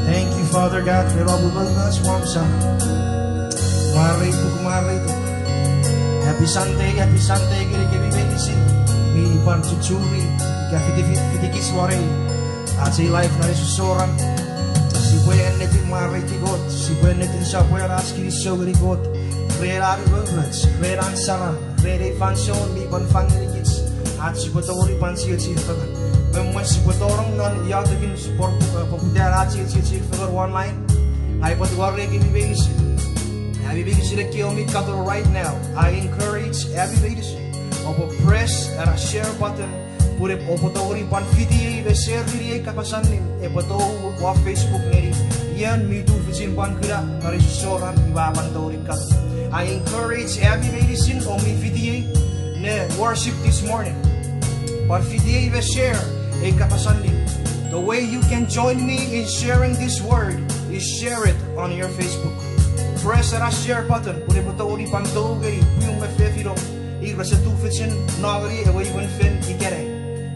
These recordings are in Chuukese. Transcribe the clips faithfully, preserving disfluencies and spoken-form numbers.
Thank you, Father God, ren om umoumoch won sam. Mwareituk, mwareituk. Happy Sunday, happy Sunday ngeni kemi meinisin mi pwan chuchuri ika fiti-, fitikich won ei ach ei live non ei sossoran. Sipwe ennetin mwareiti Kot, sipwe ennetin sopweno ach kinisou ngeni Kot ren an umoumoch, ren an saram, ren ei fansoun mi pwan fang ngenikich ach sipwe tongeni pwan chiechi fengen. Me mwen sipwe tonong non iotekin poput-, eh, poputan ach chiechi fengen online, ngang upwe tungorei kemi meinisin. Ami meinisin ekkewe mi katon right now, I encourage ami meinisin, oupwe press ena share button, pun oupwe tongeni pwan fitiei me share-ini ei kapas allim epwe tou won Facebook ngeni ion mi tufichin pwan kuna non ei sossoran, iwe a pwan tongeni katon. I encourage ami meinisin om mi fitiei ne worship this morning, pwan fitiei me share ei kapas allim. The way you can join me in sharing this word is share it on your Facebook. Press ena share button pun epwe tongeni pwan tou ngeni pwium me fefinom ir rese tufichin no ngeni ewe imwen fen ikenai.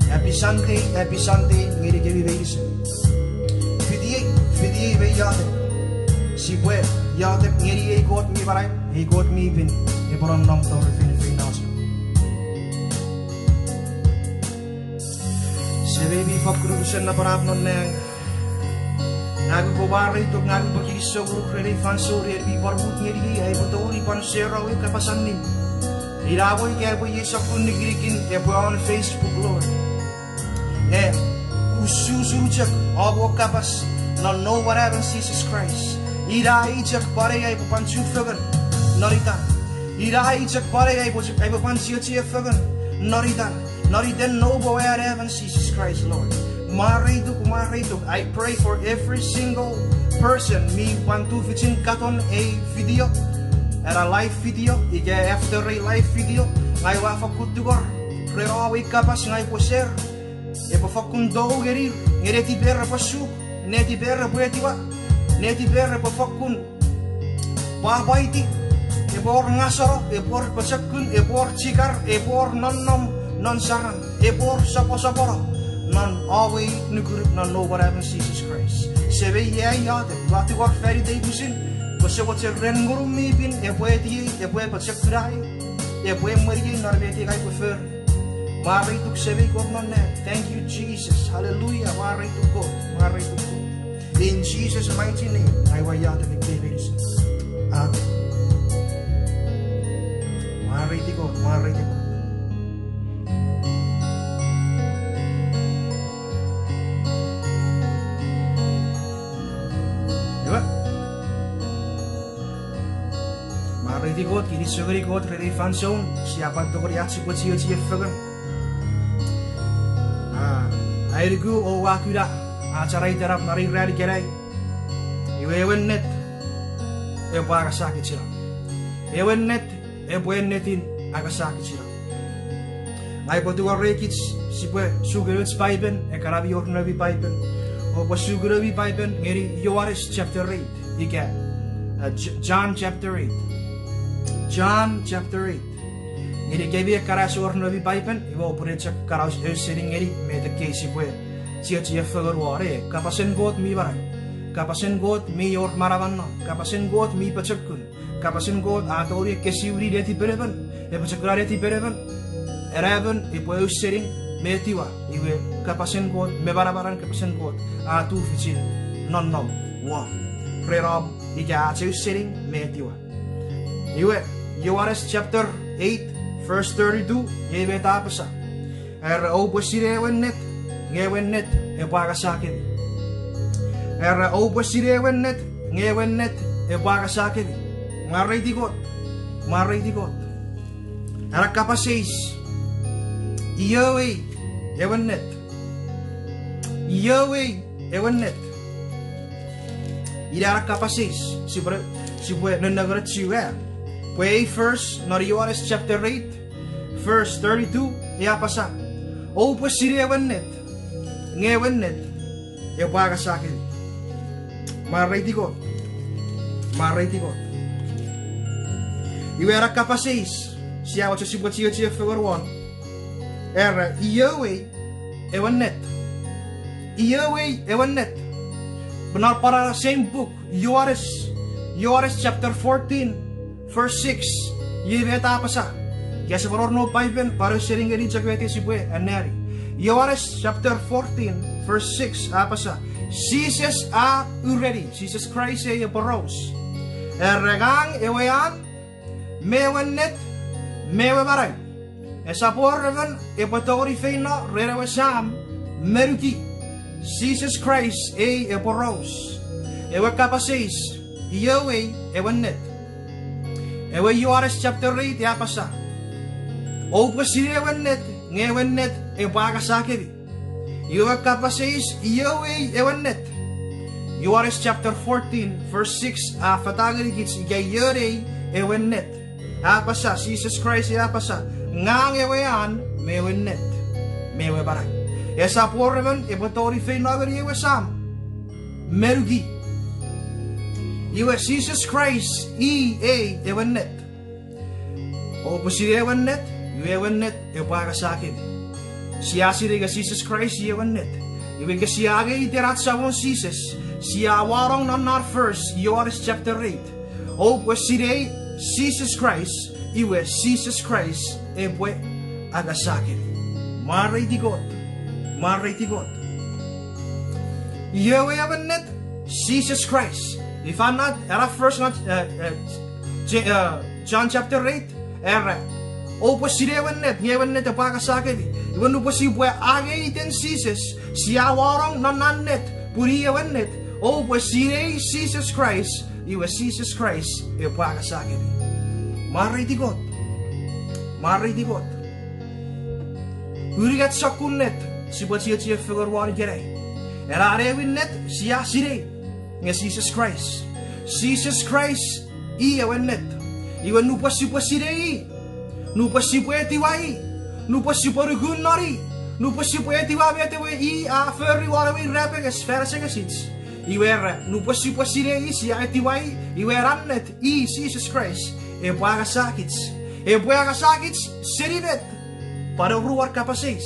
Happy Sunday, happy Sunday ngeni kemi meinisin. Fitiei, fitiei me iotek. Sipwe iotek ngeni ei Kot mi manau, ei Kot mi pin, epwe nonnom tori feinfeino chok. Semei mi fokkun unusen napanap non nang, ngang upwe mwareituk, ngang upwe kinisou ngonuk ren ei fansoun en mi pwan mut ngeniei ai upwe tongeni pwan share-eni ei kapas allim. Ina mo ika epwe iei sokkun nikinikin epwe on Facebook, Lord, e, usun, usun chok om we kapas non noum we manaman Jises Kraist. Ina i chok pwan ei ai upwe pwan chufengen non itan. Ina i chok pwan ei ai upwe, ai upwe pwan chiechi fengen non itan, non iten noum we manaman Jises Kraist, Lord. Mwareituk, mwareituk. I pray for every single person mi pwan tufichin katon ei video, ena live video ika after ei live video. Ngang ua fokkun tungor ren om ei kapas ngang upwe share, epwe fokkun tou ngenir, nge netiper epwe suk, netiper epwe etiwa, netiper epwe fokkun pwapwaiti, epwe wor ngaseno, epwe wor pochokun, epwe wor chikar, epwe wor nonnom non saram, epwe wor soposopono non om we nukunuk non noum we manaman Jises Kraist. Semei, ai iotek, ua tungor fan itei pwisin pwe Semei, ren Ngunum mi pin epwe etiei, epwe pochokunai, epwe emweniei non met ngang upwe fori. Mwareituk Semei Kot non nang. Thank you, Jesus. Hallelujah. Mwareituk Kot. Mwareituk Kot. In Jesus' mighty name, ai ua iotek ekkei meinisin. Amen. Mwareiti Kot, mwareiti Kot. Iwe, mwareiti Kot, kinisou ngeni Kot ren ei fansoun sia pwan tongeni ach sipwe chiechi fengen. A, ai nuku o ua kuna ach anaitenap non ei ran ikenai, iwe ewe ennet epwe angasakich ina. Ewe ennet epwe ennetin angasakich ina. Ngang upwe tungorei kich sipwe suki nouch Paipen, ekkana mi wor noumi Paipen, oupwe suki noumi Paipen ngeni Johannes chapter eight ika, uh, J-, John chapter eight. John chapter eight. Ngeni kemi ekkana ese wor noumi Paipen, iwe oupwe ne chok kana ausening ngeni met ekkei sipwe chiechi fengen won, e, kapasen Kot mi manau. Kapasen Kot mi wor manaman non. Kapasen Kot mi pochokun. Kapasen Kot a tongeni ekkesiwini netipen emon, epochokuna netipen emon, ena emon epwe ausening me etiwa, iwe kapasen Kot me manamanan kapasen Kot a tufichin nonnom won, ren om ika ach ausening me etiwa. Iwe, Johannes chapter eight, verse thirty-two, iei met a apasa. Era, oupwe sinei ewe ennet, nge ewe ennet epwe angasakemi. Era, oupwe sinei ewe ennet, nge ewe ennet epwe angasakemi. Mwareiti Kot, mwareiti Kot. Ena kapas eis, iwe ewe ennet. Iwe ewe ennet. Ina ena kapas eis, sipwe, sipwe nennengeni chua. Pwe ei verse non Johannes chapter eight, verse thirty-two, e apasa, oupwe sinei ewe ennet, nge ewe ennet epwe angasakemi. Mwareiti Kot. Mwareiti Kot. Iwe ena kapas eis sia mochen sipwe chiechi fengen won. Era, iwe ewe ennet. Iwe ewe ennet. Pun non pwan same book, Johannes, Johannes chapter fourteen, verse six. Iei met a apasa. Ika sipwe wor noum Paipen, pwan ausening ngeni chok met sipwe anneani. Johannes chapter fourteen, verse six, a apasa. Jises a ureni, Jises Kraist ei e poraus. Era ngang ewe an, me ewe ennet, me ewe manau. Esap wor emon epwe tongeni feino ren ewe Sam, me nuki. Jises Kraist ei e poraus. Ewe kapas eis, iei ewe ennet. Ewe Johannes chapter eight a apasa. Oupwe sinei ewe ennet, nge ewe ennet epwe angasakemi. Iwe ewe kapas eis, iei ewe ennet. Johannes chapter fourteen, verse six, a fata ngenikich ika iei ewe ennet. A apasa, Jises Kraist a apasa, ngang ewe an, me ewe ennet, me ewe manau. Esap wor emon epwe tongeni feino ngeni ewe Sam, me nuki. Iwe Jises Kraist i ei ewe ennet. Oupwe sinei ewe ennet, iwe ewe ennet epwe angasakemi. Sia sinei nge Jises Kraist i ewe ennet. Iwe ika sia angei iten ach Samon Jises, sia wanong non na verse, Johannes chapter eight. Oupwe sinei Jises Kraist, iwe Jises Kraist epwe angasakemi. Mwareiti Kot. Mwareiti Kot. Iei ewe ennet, Jises Kraist. Ifa na, ena verse non, eh, eh, Je-, eh, John chapter eight, era, oupwe sinei ewe ennet, nge ewe ennet epwe angasakemi. Iwe nupwen sipwe angei iten Jises, sia wanong non na ennet, pun i ewe ennet, oupwe sinei Jises Kraist, iwe Jises Kraist epwe angasakemi. Mwareiti Kot. Mwareiti Kot. Unungat sokkun ennet sipwe chiechi fengen won ikenai. Ena ewin ennet sia sinei, nge Jises Kraist. Jises Kraist i ewe ennet. Iwe nupwen sipwe sinei i, nupwen sipwe etiwa i, nupwen sipwe nuku non i, nupwen sipwe etiwa met ewe i a fori won ewe irapenges fan asengesich. Iwe era, nupwen sipwe sinei i, sia etiwa i, iwe ena ennet i Jises Kraist epwe angasakich. Epwe angasakich seni met? Pwan oruan kapas eis.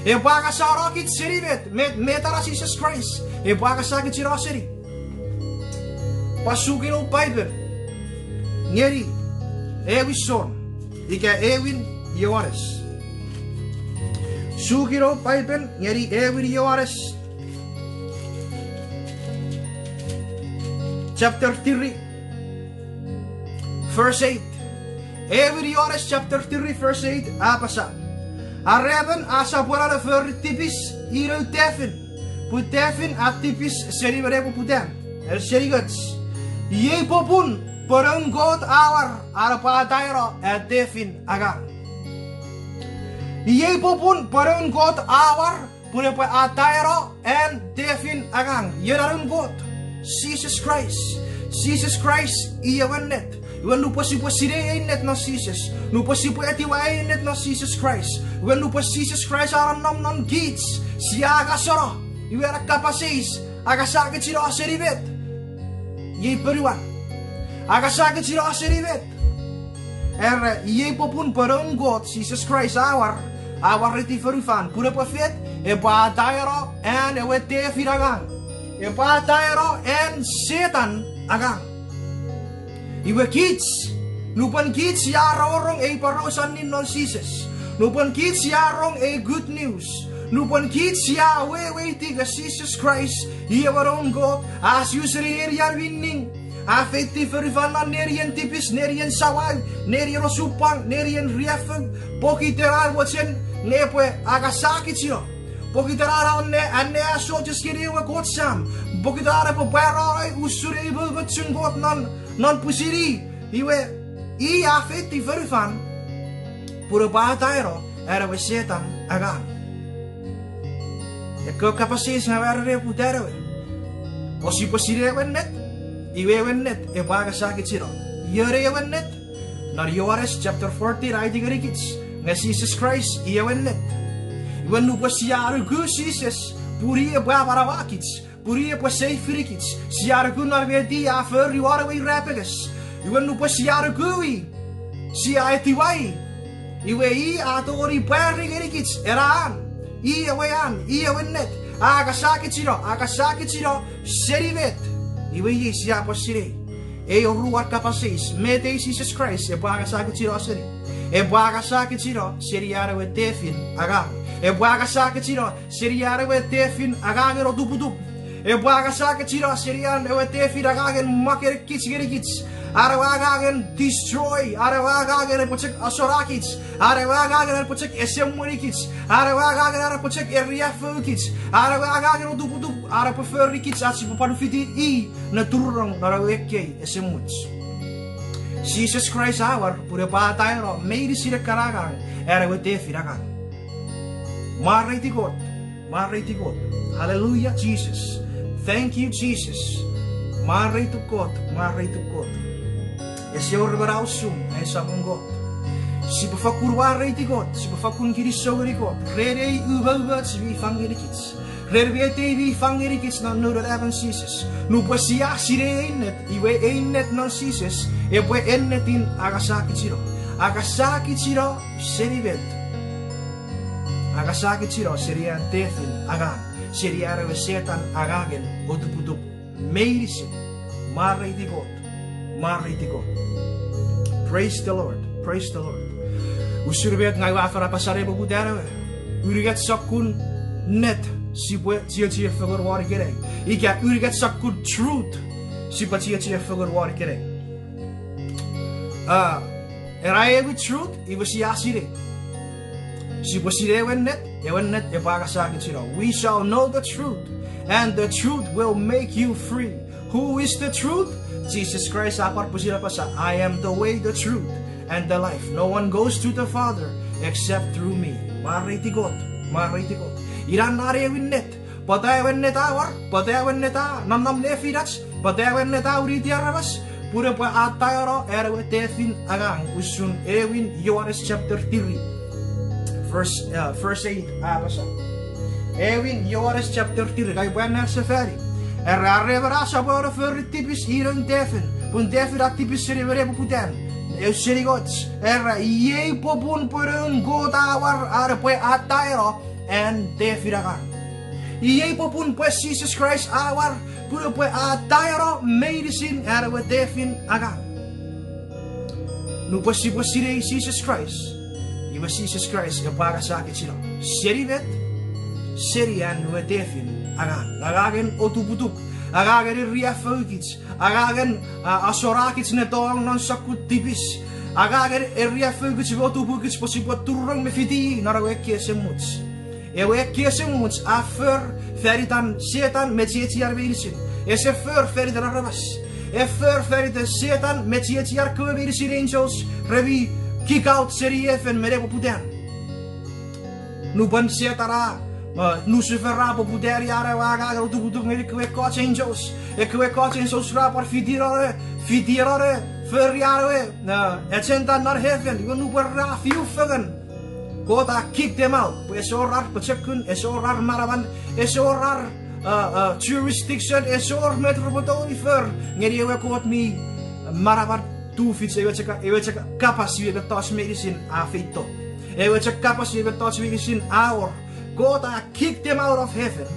Epwe angasano kich seni met? Met, met ena Jises Kraist epwe angasakich ina seni? Pwan suki noum Paipen ngeni ewin John, ika ewin Johannes. Suki noum Paipen ngeni ewin Johannes chapter three, verse eight. Ewin Johannes chapter three, verse eight, a apasa. Are emon a sopweno ne fori tipis, i noun devil, pun devil a tipis seni me nepoputan, e, seni och. Iei popun pwe noun Kot a war an epwe ataeno an devil angang. Iei popun pwe noun Kot a war pun epwe ataeno an devil angang. Iei noun Kot, Jises Kraist. Jises Kraist i ewe ennet. Iwe nupwen sipwe sinei ei ennet non Jises, nupwen sipwe etiwa ei ennet non Jises Kraist, iwe nupwen Jises Kraist a nonnom non kich, sia angasano. Iwe ena kapas eis, angasakich ina seni met? Iei ponuan. Angasakich ina seni met? Era, iei popun pwe noun Kot, Jises Kraist a war, a wareti fonufan pun epwe fet, epwe ataeno an ewe devil angang. Epwe ataeno an Setan angang. Iwe kich, nupwen kich sia rongorong ei poraus allim non Jises, nupwen kich sia rong ei good news, nupwen kich sia weweiti nge Jises Kraist i ewe noun Kot, a su seni nenian mi ning, a feiti fonufan non nenien tipis, nenien samau, nenien osupwang, nenien riaffou, pokiten an mochen nge epwe angasakich ina. Pokiten an anne, anneasochis ngeni ewe Kot Sam, pokiten an epwe pwarano usun ei umoumochun Kot non, non pwisin i, iwe i a feiti fonufan pun epwe ataeno an ewe Setan angang. Ekkewe kapas eis nga ua ereni pwe ita ewe, o sipwe sinei ewe ennet, iwe ewe ennet epwe angasakich ina. Ion ewe ennet? Non Johannes chapter fourteen a aiti ngenikich nge Jises Kraist i ewe ennet. Iwe nupwen sia nuku Jises pun i epwe amanaua kich, pun i epwe seifinikich, sia nuku non met i a fori won ewe irapenges. Iwe nupwen sia nuku i, sia etiwa i, iwe i a tongeni pwari ngenikich ena an, i ewe an, i ewe ennet. A kasakichino, a kasakichino seni met? Iwe iei sia pwan sinei ei oruan kapas eis, met ei Jises Kraist epwe angasakichino seni? Epwe angasakichino seni an ewe tefin angang. Epwe angasakichino seni an ewe tefin angangen otuputup. Epwe angasakichino seni an ewe tefin angangen mwakenekich ngenikich. An ewe angangen destroy, an ewe angangen epwe chok asonakich, an ewe angangen epwe chok esemwenikich, an ewe angangen epwe chok eriaffoukich, an ewe angangen otuputup, an epwe forikich ach sipwe pwan fiti i ne turunong non ewe ekkei esemuch. Jises Kraist a war pun epwe ataeno meinisin ekkana angang an ewe tefin angang. Mwareiti Kot, mwareiti Kot. Hallelujah, Jesus. Thank you, Jesus. Mwareituk Kot, mwareituk Kot. Ese wor emon a usun ai Samon Kot. Sipwe fakkun mwareiti Kot, sipwe fakkun kinisou ngeni Kot ren ei umoumoch mi fang ngenikich, ren met ei mi fang ngenikich non Noun Anaemon Jises. Nupwen sia sinei ei ennet, iwe ei ennet non Jises epwe ennetin angasakichino. Angasakichino seni met? Angasakichino seni an tefin angang, seni an ewe Setan angangen otuputup meinisin. Mwareiti Kot, mwareiti Kot. Praise the Lord, praise the Lord. Usun met ngang ua fen apasa ne poputan ewe, unungat sokkun ennet sipwe chiechi fengen won ikenai, ika unungat sokkun truth sipwe chiechi fengen won ikenai. A, ena ewe truth iwe sia sinei. Sipwe sinei ewe ennet, ewe ennet epwe angasakichino. We shall know the truth, and the truth will make you free. Who is the truth? Jesus Christ a pwan pwisin apasa, I am the way, the truth, and the life. No one goes to the Father except through me. Mwareiti Kot, mwareiti Kot. Ina na ewe ennet. Pwata ewe ennet a war, pwata ewe ennet a nonnom nefinach, pwata ewe ennet a winiti aramas? Pun epwe ataeno an ewe tefin angang, usun ewin Johannes chapter three, verse, uh, verse eight a apasa. Ewin Johannes chapter three, kai pwan ne sefani. Era, are emon a sopweno fori tipis i noun tefin, pun tefin a tipis seni me nepoputan, eu seni och. Era, iei popun pwe Noun Kot a war an epwe ataeno an tefin angang. Iei popun pwe Jises Kraist a war, pun epwe ataeno meinisin an ewe tefin angang. Nupwen sipwe sinei Jises Kraist, iwe Jises Kraist epwe angasakichino. Seni met? Seni an ewe tefin angang. Angangen otuputup, angangen eriaffoukich, angangen, a, asonakich ne tong non sokkun tipis, angangen eriaffoukich me otupukich pwe sipwe turunong me fiti i non ewe ekkei esemuch. Ewe ekkei esemuch a for fan itan Setan me chiechian meinisin. Ese for fan itan aramas. E for fan itan Setan me chiechian kewe meinisin, angels, re mi kick out seni heaven me nepoputan. Nupwen Setan a, uh, Lucifer a poputani an ewe angangen otuputup ngeni ekkewe ekkoch angels, ekkewe ekkoch angels ra pwan fitienone, fitienone fori an ewe, uh, agenda non heaven, iwe nupwen ra fiu fengen, Kot a kick them out, pwe ese wor ar pochokun, ese wor ar manaman, ese wor ar, uh, uh, jurisdiction, ese wor met repwe tongeni for ngeni ewe Kot mi manaman tufich, ewe chok, ewe chok kapas iwe mettoch meinisin a feito. Ewe chok kapas iwe mettoch meinisin a wor. Kot a kick them out of heaven.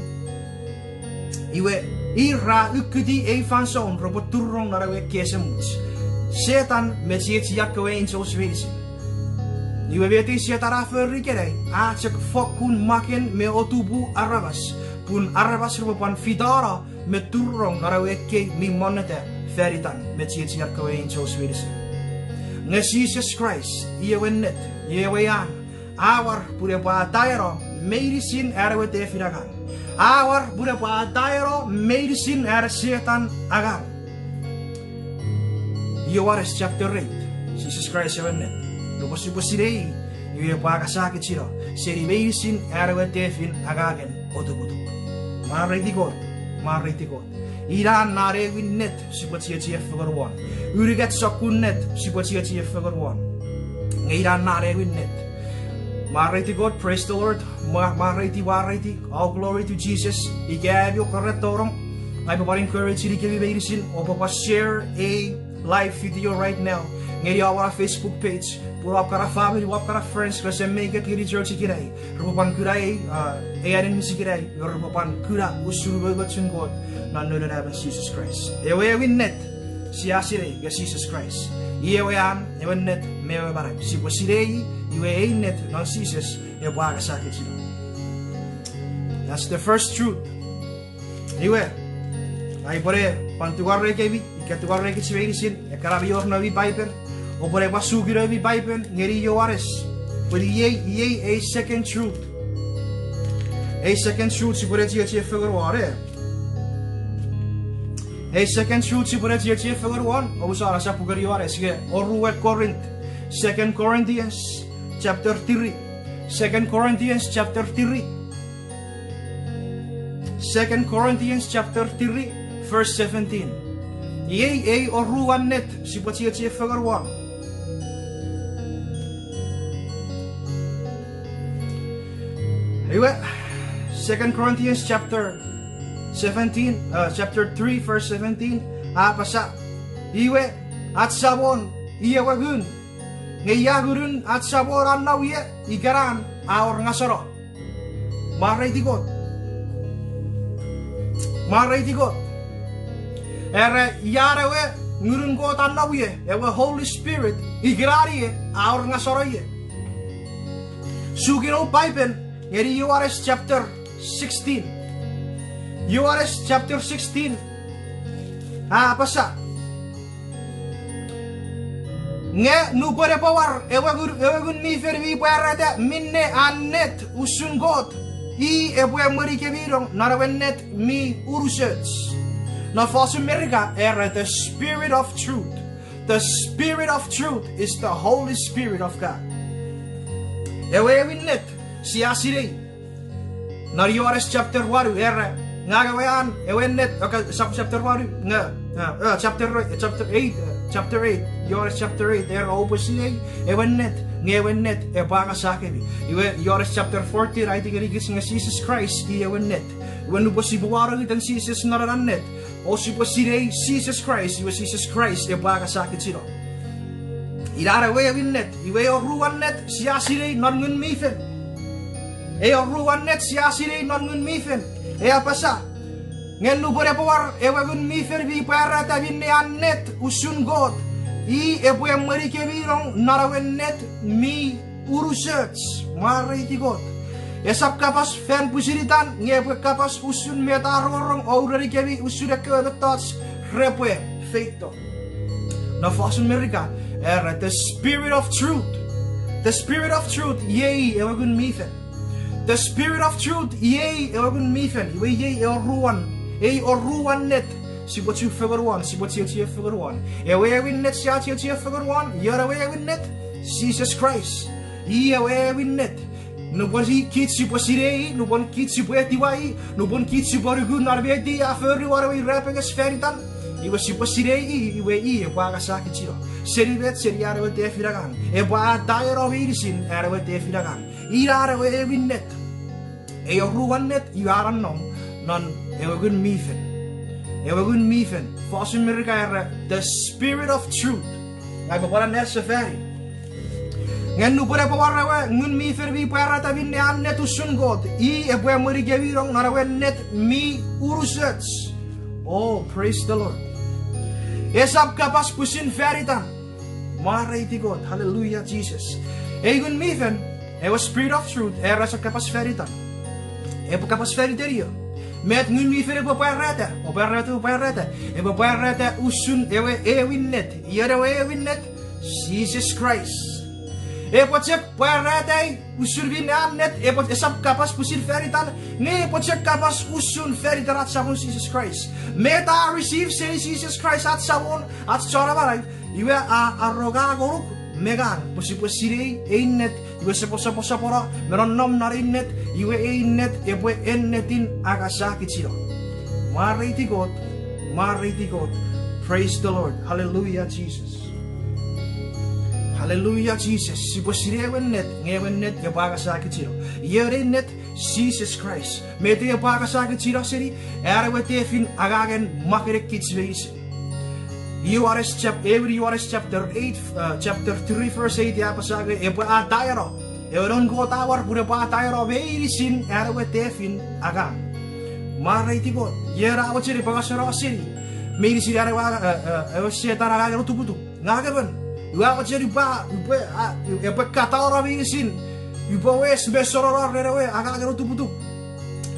Iwe, ir ra ukkuti ei fansoun repwe turunong non ewe ekkei esemuch. Setan me chiechian kewe angels meinisin. Iwe met ei Setan a fori ikenai, a chok fokkun maken me otupu aramas, pun aramas repwe pwan fitano me turunong non ewe ekkei mi monneta fan itan me chiechian kewe angels meinisin. Nge Jises Kraist, i ewe ennet, i ewe an, a war pun epwe ataeno meinisin an ewe tefin angang. A war pun epwe ataeno meinisin an Setan angang. Johannes chapter eight, Jises Kraist ewe ennet. Nupwen sipwe sinei, iwe epwe angasakichino seni meinisin an ewe tefin angangen otuputup. Mwareiti Kot, mwareiti Kot. Ina na ewin ennet sipwe chiechi fengen won. Unungat sokkun ennet sipwe chiechi fengen won. Nge ina na ewin ennet. Mwareiti Kot, praise the Lord. Mwa-, mwareiti, mwareiti, all glory to Jesus. Ika ami oua keran tonong, ngang upwe pwan encourage-ini kemi meinisin oupwe pwan share ei live video right now. ngeni om na Facebook page, pun om kana famini, om kana friends rese make it ngeni church ikenai, repwe pwan kuna ei, ei aninnis ikenai, iwe repwe pwan kuna usun umoumochun Kot non Noun Anaemon Jises Kraist. Ewe aewin ennet sia sinei nge Jises Kraist. I ewe an, ewe ennet me ewe manau. Sipwe sinei i, iwe ei ennet non Jises epwe angasakich ina. That's the first truth. Iwe, ai upwene pwan tungorei kemi, ika tungorei kich meinisin, ekkana mi wor noumi Paipen, oupwene pwan suki noumi Paipen ngeni Ioanes. Pwe iei, iei ei second truth. Ei second truth sipwene chiechi fengen won, e. Ei second truth sipwene chiechi fengen won, omusano, esap puken Ioanes, nge oruen Korint. Second Corinthians chapter three. Second Corinthians chapter three. Second Corinthians chapter three, verse seventeen. Iei ei oruan ennet sipwe chiechi fengen won. Iwe, Second Corinthians chapter seventeen, uh, chapter three, verse seventeen, a apasa, iwe, ach Samon, i ewe Ngun, nge ia Ngunun ach Samon a nom ie, ikenan a wor ngaseno. Mwareiti Kot. Mwareiti Kot. Era ian ewe Ngunun Kot a nom ie, ewe Holy Spirit, ikenan ie a wor ngaseno ie. Suki noum Paipen ngeni Ioanes chapter sixteen. Ioanes chapter sixteen. A apasa, nge nupwen epwe war ewe Ngun, ewe Ngun mi Fel mi pwarata minne a ennet usun Kot, i epwe emwenikemi nong non ewe ennet mi unusoch. Non fosun Merika era the Spirit of truth. The Spirit of truth is the Holy Spirit of God. Ewe aewin ennet sia sinei non Ioanes chapter wanu era, ngang ewe an, ewe ennet, okay, sap chapter wanu, nge, uh, uh, chapter, chapter eight, uh, chapter eight, Ioanes chapter eight era, oupwe sinei ewe ennet, nge ewe ennet epwe angasakemi. Iwe Ioanes chapter fourteen aiti ngenikich nge Jises Kraist i ewe ennet. Iwe nupwen sipwe wanong iten Jises non ena ennet, o sipwe sinei Jises Kraist, iwe Jises Kraist epwe angasakichino. Ina ewe aewin ennet, iwe ei oruan ennet sia sinei non Ngun mi Fel. Ei oruan ennet sia sinei non Ngun mi Fel. E apasa, nge nupwen epwe war ewe Ngun mi Fel mi pwarata minne a ennet usun Kot, i epwe emwenikemi nong non ewe ennet mi unusoch. Mwareiti Kot. Esap kapas fan pwisin itan, nge epwe kapas usun met a rongorong o urenikemi usun ekkewe mettoch repwe feito. Non fosun Merika era the Spirit of truth. The Spirit of truth iei ewe Ngun mi Fel. The Spirit of truth iei ewe Ngun mi Fel. Iwe iei ei oruan, ei oruan ennet sipwe chufengen won, sipwe chiechi fengen won. Ewe aewin ennet sia chiechi fengen won, ion ewe aewin ennet, Jises Kraist. I ewe aewin ennet. Nupwen i, kich sipwe sinei i, nupwen kich sipwe etiwa i, nupwen kich sipwe nuku non met i a fori won ewe irapenges fan itan, iwe sipwe sinei i, iwe i epwe angasakichino. Seni met? Seni an ewe tefin angang. Epwe ataeno meinisin an ewe tefin angang. Ina ewe aewin ennet. Ei oruan ennet iwe a nonnom non ewe Ngun mi Fel. Ewe Ngun mi Fel. Fosun Merika era the Spirit of truth. Ngang upwe pwan anneasefani. Nge nupwen epwe war ewe Ngun mi Fel mi pwarata minne a ennet usun Kot, i epwe emwenikemi nong non ewe ennet mi unusoch. Oh, praise the Lord. Esap kapas pwisin fan itan. Mwareiti Kot. Hallelujah, Jesus. Ei Ngun mi Fel, ewe Spirit of truth, era esap kapas fan itan. Epwe kapas fan iten io? Met Ngun mi Fel epwe pwarata? O pwarata, epwe pwarata. Epwe pwarata usun ewe aewin ennet. Ion ewe aewin ennet? Jises Kraist. Epwe chok pwarata i usun minne a ennet, epwe esap kapas pwisin fan itan, nge epwe chok kapas usun fan itan ach Samon Jises Kraist. Met a receive seni Jises Kraist ach Samon, ach Chon Amanau, iwe a aronga ngonuk me ngang pwe sipwe sinei ei ennet, iwe sipwe soposopono me nonnom non ei ennet, iwe ei ennet epwe ennetin angasakichino. Mwareiti Kot, mwareiti Kot. Praise the Lord. Hallelujah, Jesus. Hallelujah, Jesus. Sipwe sinei ewe ennet, nge ewe ennet epwe angasakichino. Ion ei ennet? Jises Kraist. Met epwe angasakichino seni? An ewe tefin angangen mwakenekich meinisin. Ioanes chap-, ewin Ioanes chapter eight, uh, chapter three verse eight a apasa nge epwe ataieno. Ewe Noun Kot a war pun epwe ataieno meinisin an ewe tefin angang. Mwareiti Kot. Ion a mochen epwe ngaseno seni meinisin an ewe, uh, uh, ewe Setan angangen otuputup. Ngang emon. Ua mochen upwe, upwe, a, epwe katano meinisin. Upwe wes me sononor ren ewe angangen otuputup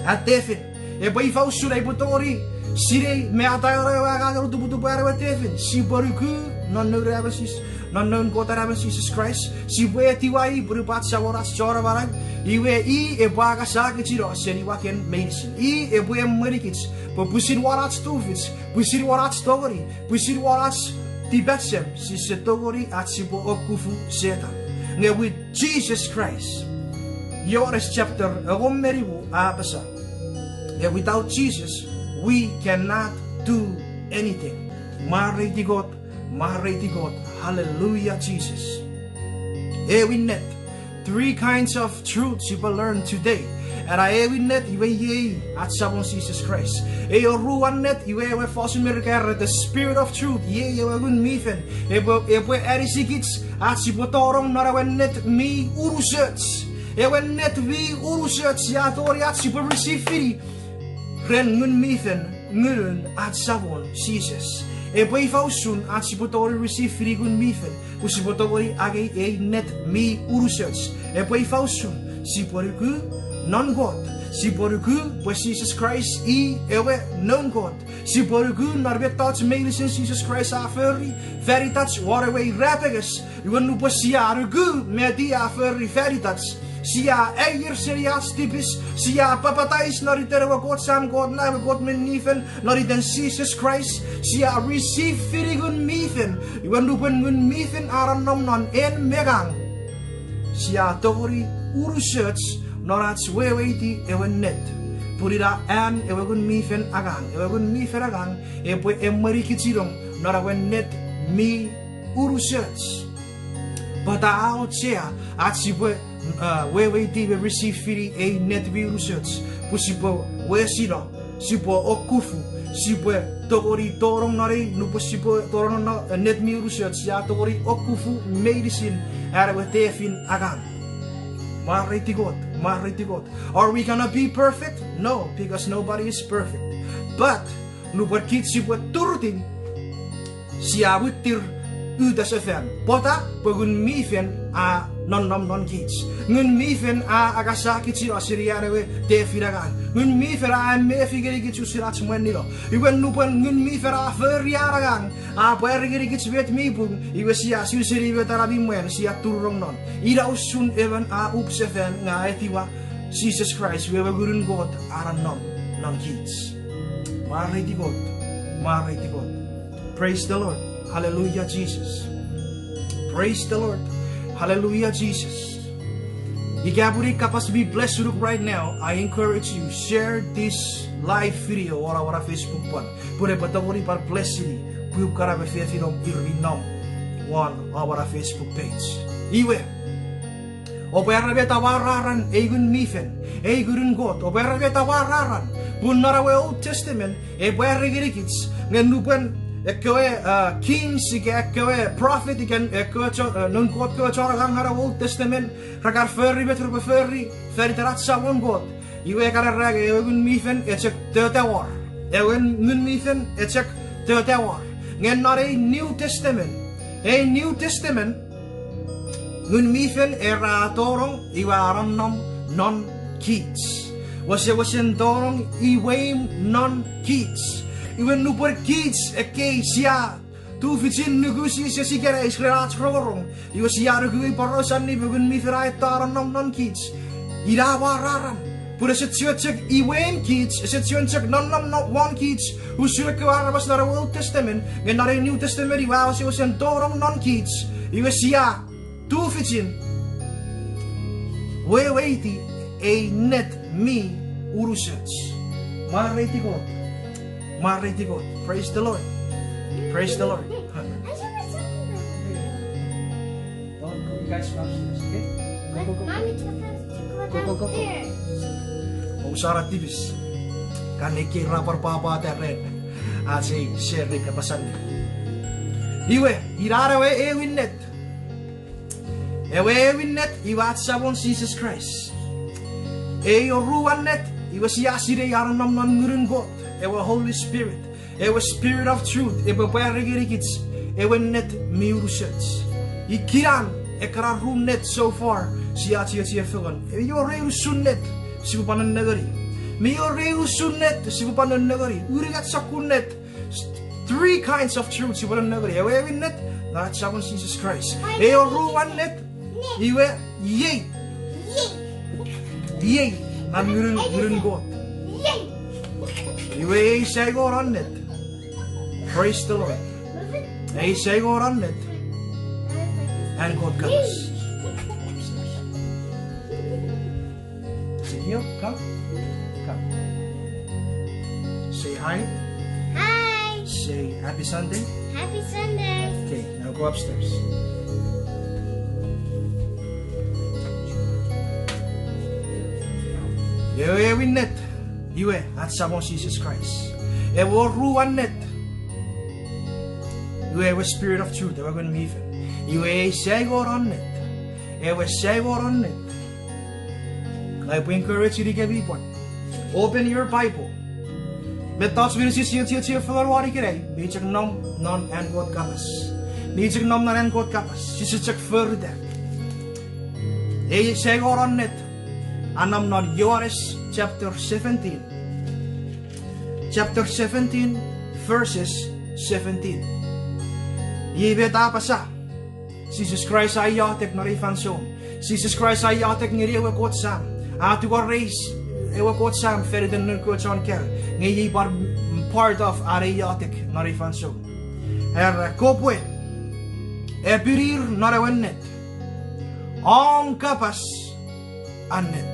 an tefin. Epwe ifa usun ai upwe tongeni sinei me ataieno ewe angangen otuputup an ewe tefin? Sipwe nuku non Noun, non Noun Kot Anaemon Jises Kraist. Sipwe etiwa i pun epwe ach Samon, ach Chon Amanau. Iwe i epwe angasakichino seni waken meinisin. I epwe emwenikich pwe pwisin won ach tufich, pwisin won ach tongeni, pwisin won ach tipachem, sise tongeni ach sipwe okufu Setan. Nge with Jesus Christ, Ioanes chapter engon me nimu a apasa, and without Jesus, we cannot do anything. Mwareiti Kot, mwareiti Kot, hallelujah, Jesus. Ewin ennet, three kinds of truth sipwe learn today. Ena ewin ennet iwe iei ach Samon Jises Kraist. Ei oruan ennet iwe ewe fosun Merika era the Spirit of Truth, iei ewe Ngun mi Fen. Epwe, epwe anisikich ach sipwe tonong non ewe ennet mi unusoch. Ewe ennet mi unusoch sia tongeni ach sipwe receive-ini ren Ngun mi Fen, Ngunun ach Samon Jises. Epwe ifa usun ach sipwe tongeni receive-ini Ngun mi Fen pwe sipwe tongeni angei ei ennet mi unusoch? Epwe ifa usun? Sipwe nuku non Kot. Sipwe nuku pwe Jises Kraist i ewe Noun Kot. Sipwe nuku non mettoch meinisin Jises Kraist a fori fan itach won ewe irapenges. Iwe nupwen sia nuku met i a fori fan itach, sia aier seni ach tipis, sia papatais non iten ewe Kot Sam, Kot Nau, ewe Kot Ngun mi Fen, non iten Jises Kraist, sia receive-ini Ngun mi Fen. Iwe nupwen Ngun mi Fen a nonnom non en me ngang, sia tongeni unusoch non ach weweiti ewe ennet. Pun ina an ewe Ngun mi Fen angang. Ewe Ngun mi Fen angang epwe emwenikichinong non ewe ennet mi unusoch. Pwata a auchea ach sipwe, uh, weweiti me receive-ini ei ennet mi unusoch? Pwe sipwe wesino, sipwe okufu, sipwe tongeni tonong non ei, nupwen sipwe tonong non ennet mi unusoch sia tongeni okufu meinisin an ewe tefin angang. Mwareiti Kot, mwareiti Kot. Are we gonna be perfect? No, because nobody is perfect. But nupwen kich sipwe turutiw, sia mwitir uta sefan. Pwata? Pwe Ngun mi Fen a nonnom non kich. Ngun mi Fen a angasakichino seni an ewe tefin angang. Ngun mi Fen a mefi ngenikich usun ach mwanino. Iwe nupwen Ngun mi Fen a fori an angang, a pwari ngenikich met mi pung, iwe sia su seni met ena mi mwan, sia turunong non. Ina usun emon a up sefan nge a etiwa Jises Kraist, iwe ewe Ngunun Kot a nonnom non kich. Mwareiti Kot, mwareiti Kot. Praise the Lord. Hallelujah, Jesus. Praise the Lord. Hallelujah, Jesus. Ika pun ei kapas mi bless unuk right now, I encourage you, share this live video won our Facebook pwan. Pun epwe tongeni pwan bless-ini pwium kana me fefinom ir mi nom won our Facebook page. Iwe, oupwe era met amwararan ei Ngun mi Fen, ei Ngunun Kot. Oupwe era met amwararan, pun non ewe Old Testament epwe era ngenikich nge nupwen ekkewe, uh, kings ika ekkewe prophet ika ekkewe chon, uh, noun Kot kewe chon angang non ewe Old Testament, ra kan fori met repwe fori fan iten ach Samon Kot, iwe kan era nge ewe Ngun mi Fen e chok totawor. Ewe Ngun mi Fen e chok totawor. Nge non ei New Testament, ei New Testament, Ngun mi Fen era a tonong iwe a nonnom non kich. Wesewesen tonong iwe imw non kich. Iwe nupwen kich ekkei sia tufichin nuku Jises ikenai ren ach rongorong, iwe sia nuku ei porausan pwe Ngun mi Fen a eto a nonnom non kich. Ina amwararan. Pun ese chiwen chok iwe imw kich, ese chiwen chok nonnom non won kich usun ekkewe aramas non ewe Old Testament, nge non ei New Testament iwe a wesewesen tonong non kich, iwe sia tufichin weweiti ei ennet mi unusoch. Mwareiti Kot. Mwareiti Kot. Praise the Lord. Praise the Lord. Don't you guys rush this, okay? Go, go, go, go. Mommy told us to go downstairs. Go, go, go, go. Ousara tipis. Kan ekkei ra pwan pwapwata ren ach ei share kapas allim. Iwe, inan ewe aewin ennet. Ewe aewin ennet iwe ach Samon Jises Kraist. Ei oruan ennet iwe sia sinei a nonnom non Ngunun Kot, ewe Holy Spirit, ewe Spirit of Truth, epwe pwari ngenikich ewe ennet mi unusoch. Ikenai ekkana ru ennet so far sia chiechi fengen. Mi wor ei unusen ennet sipwe pwan nennengeni. Mi wor ei unusen ennet sipwe pwan nennengeni. Unungat sokkun ennet, three kinds of truth sipwe nennengeni. Ewe aewin ennet, non ach Samon Jises Kraist. Ei oruan ennet, iwe, iei. Iei, non Ngunun, Ngunun Kot. Iwe ei saingon ennet. Praise the Lord. Ei saingon ennet, an Kot kapas. Ezekiel, come. Come. Say hi. Hi. Say happy Sunday. Happy Sunday. Okay, now go upstairs. Ewe aewin ennet, iwe ach Samon Jises Kraist. Ewe oruan ennet, iwe ewe Spirit of Truth, ewe Ngun mi Fel. Iwe ei saingon ennet, ewe saingon ennet. Ngang upwe encourage-ini kemi pwan, open your Bible. Mettoch meinisin sia chiechi fengen won ikenai mi chok nom non an Kot kapas. Mi chok nom non an Kot kapas, sise chok forita. Ei saingon ennet a nom non Johannes chapter seventeen. Chapter seventeen, verses seventeen. Iei met a apasa. Jises Kraist a iotek non ei fansoun. Jises Kraist a iotek ngeni ewe Kot Sam. A tingor eis ewe Kot Sam fan iten noun kewe chon kaeo, nge iei pwan part of an iotek non ei fansoun. Era, kopwe epinir non ewe ennet, om kapas ennet.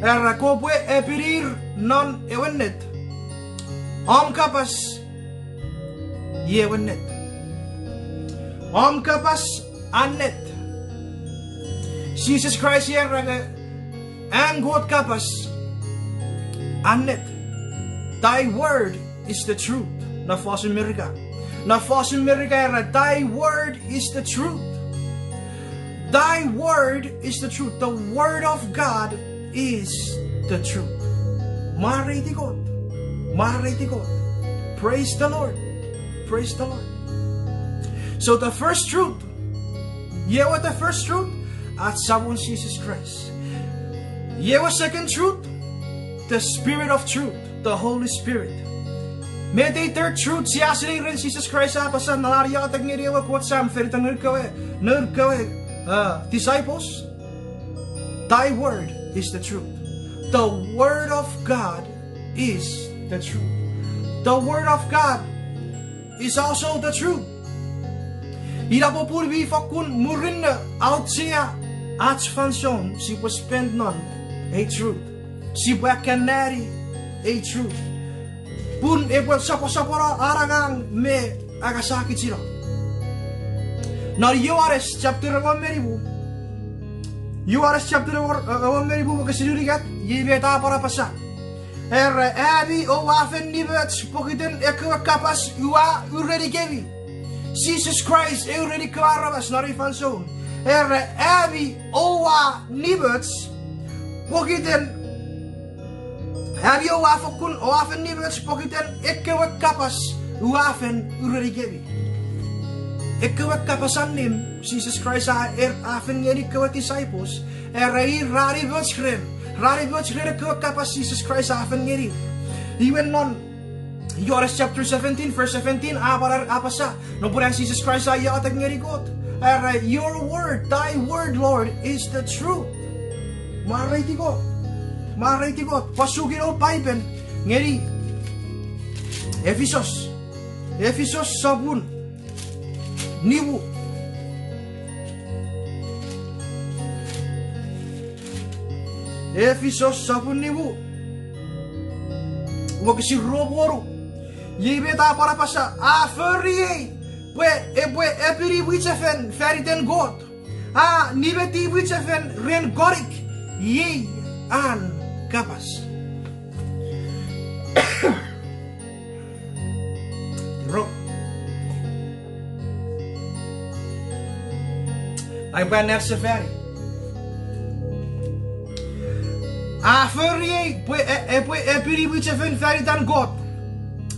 Era, kopwe epinir non ewe ennet, om kapas iei ewe ennet. Om kapas ennet. Jises Kraist a era nge an Kot kapas ennet. Thy word is the truth. Non fosun Merika. Non fosun Merika era, thy word is the truth. Thy word is the truth. The word of God is the truth. Mwareiti Kot. Mwareiti Kot. Praise the Lord. Praise the Lord. So the first truth, iei ewe the first truth, ach Samon Jises Kraist. Iei ewe second truth, the Spirit of Truth, the Holy Spirit. Met ei third truth sia sinei ren Jises Kraist a apasa non an iotek ngeni ewe Kot Sam fan iten noun kewe, noun kewe, uh, disciples. Thy word is the truth. The word of God is the truth. The word of God is also the truth. Ina popun mi fakkun murinno auchea ach fansoun sipwe spend non ei truth. Sipwe akkanani ei truth. Pun epwe soposopono an angang me angasakichino. Non Johannes chapter engon me nimu. Johannes chapter engon, engon me nimu wokisin unungat, iei met a pwan apasa. Era, ami oua fen nimoch pokiten ekkewe kapas ua urenikemi. Jises Kraist a ureni ekkewe aramas non ei fansoun. Era, ami oua nimoch pokiten, ami oua fokkun, oua fen nimoch pokiten ekkewe kapas ua fen urenikemi. Ekkewe kapas allim Jises Kraist a, er, a fen ngeni ekkewe disciples, era ir ra nimoch ren, ra nimoch ren ekkewe kapas Jises Kraist a fen ngeni. Iwe non Johannes chapter seventeen, verse seventeen, a pwan apasa, nupwen an Jises Kraist a iotek ngeni Kot, era, your word, thy word, Lord, is the truth. Mwareiti Kot. Mwareiti Kot. Pwan suki ewe Paipen ngeni Efisos. Efisos sopun nimu. Efisos sopun nimu, wokisin rue me wonu. Iei met a pwan apasa, a fori ei pwe epwe epini mwichefen fan iten Kot. A nimeti mwichefen ren konik. Iei an kapas. Ro. Epwe anneasefani. A fori ei pwe e- epwe epini mwichefen fan itan Kot.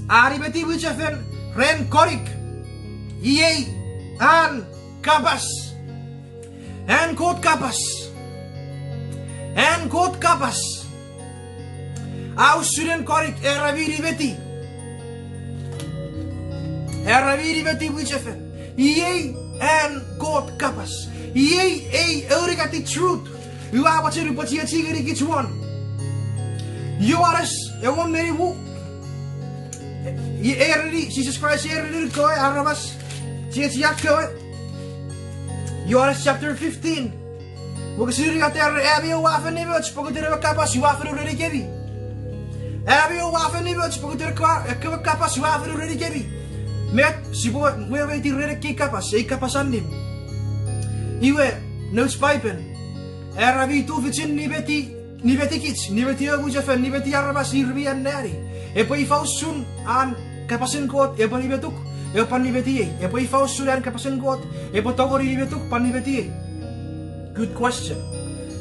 A nimeti mwichefen ren konik. Iei an kapas. An Kot kapas. An Kot kapas. A usun en konik, era mi nimeti. Era mi nimeti mwichefen. Iei an Kot kapas. Iei ei aunungatin truth. Ua mochen upwe chiechi ngenikich won Ioanes engon me nimu. I- ereni, Jises Kraist ereni kewe aramas, chiechian kewe. Ioanes chapter fifteen. Wokisin unungat, era, ami oua fen nimoch pokiten ewe kapas ua fen urenikemi. Ami oua fen nimoch pokiten ekkewe, ekkewe kapas ua fen urenikemi. Met sipwe weweiti ren ekkei kapas, ei kapas allim? Iwe, nouch Paipen, era mi tufichin nimeti, nimetikich, nimeti ewe mwichefen, nimeti aramas ir mi anneani. Epwe ifa usun an kapasen Kot epwe nimetuk, epwe pwan nimetiei? Epwe ifa usun an kapasen Kot epwe tongeni nimetuk pwan nimetiei? Good question.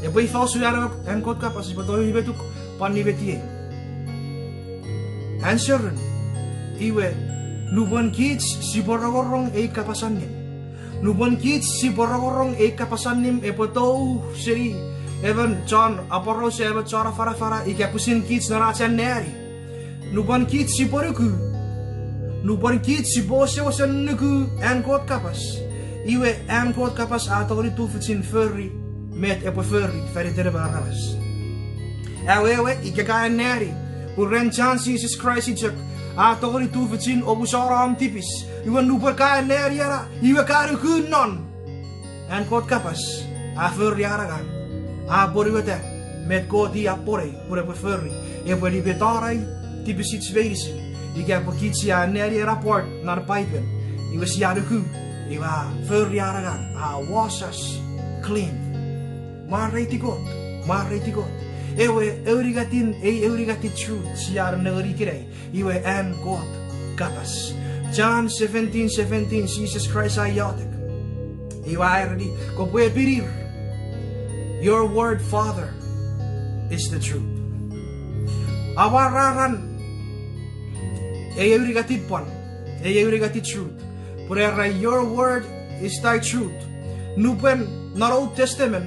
Epwe ifa usun an, an Kot kapas epwe tongeni nimetuk pwan nimetiei? Answer, iwe, nupwen kich sipwe rongorong ei kapas allim. Nupwen kich sipwe rongorong ei kapas allim epwe tou seni emon chon aporausa, emon chon afanafana, ika pwisin kich non ach anneani. Nupwen kich sipwe nuku, nupwen kich sipwe wesewesen nuku an Kot kapas, iwe an Kot kapas a tongeni tufichin fori met epwe fori fan iten emon aramas. Awewe, ika ka anneani pwe ren chan Jises Kraist chok a tongeni tufichin omusano om tipis, iwe nupwen ka anneani ena, iwe ka nuku non an Kot kapas a fori an angang, a pwonueta met Kot i a pwonei pun epwe fori, epwe nimetonai tipisich meinisin. Ika pwe kich sia anneani ena part non Paipen, iwe sia nuku, iwe a fori an angang, a wash us clean. Mwareiti Kot, mwareiti Kot. Ewe aunungatin, ei aunungatin truth sia nengeni ikenai, iwe an Kot kapas. John seventeen seventeen, Jises Kraist a iotek, iwe a ereni, kopwe epinir, your word, Father, is the truth. Amwararan ei aunungatin pwan, ei aunungatin truth, pun era, your word is thy truth. Nupwen non Old Testament,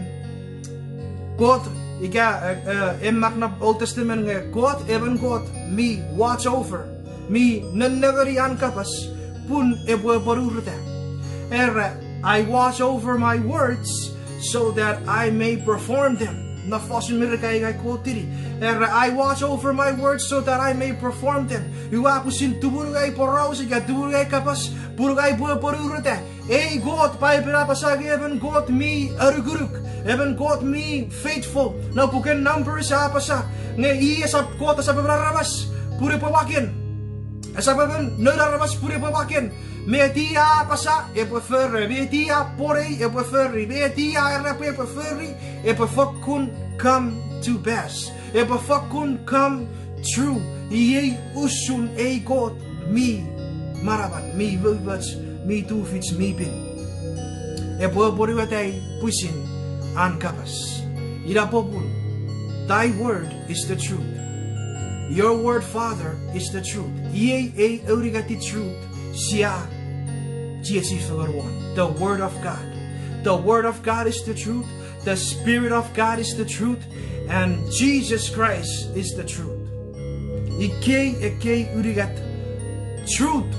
Kot, ika, e, e, en mak non Old Testament nge Kot emon Kot mi watch over, mi nennengeni an kapas pun epwe pwonureta. Era, I watch over my words so that I may perform them. Non fosun Merika ika Kot tini, era, I watch over my words so that I may perform them. Ua pwisin tumunu ai poraus ika tumunu ai kapas pun ai pwe pwonureta. Ei Kot Paipen a apasa nge emon Kot mi anukunuk, emon Kot mi faithful. Non puken Numbers a apasa nge i esap Kot, esap emon aramas pun epwe waken. Esap emon noun aramas pun epwe waken. Met i a apasa epwe fori, met i a pwonei epwe fori, met i a era pwe epwe fori, epwe fokkun come to pass. Epwe fokkun come true. Iei usun ei Kot mi manaman, mi umoumoch, mi tufich, mi pin. Epwe pwonueta pwisin an kapas. Ina popun, thy word is the truth. Your word, Father, is the truth. Iei ei aunungatin truth sia chiechi fengen won. The word of God. The word of God is the truth. The Spirit of God is the truth, and Jesus Christ is the truth. Ikkei ekkei unungat truth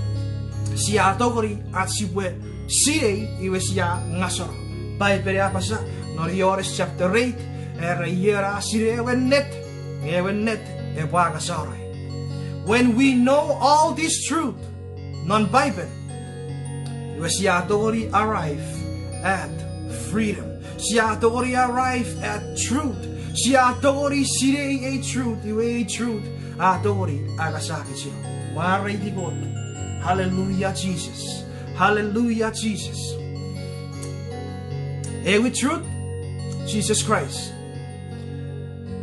sia tongeni ach sipwe sinei iwe sia ngaseno. Paipen a apasa non Ioanes chapter eight, era, ion a sinei ewe ennet, nge ewe ennet epwe angasano. When we know all this truth non Paipen, iwe sia tongeni arrive at freedom. Sia tongeni arrive at truth. Sia tongeni sinei ei truth, iwe ei truth a tongeni angasakich. Mwareiti Kot. Hallelujah, Jesus. Hallelujah, Jesus. Ewe truth, Jesus Christ.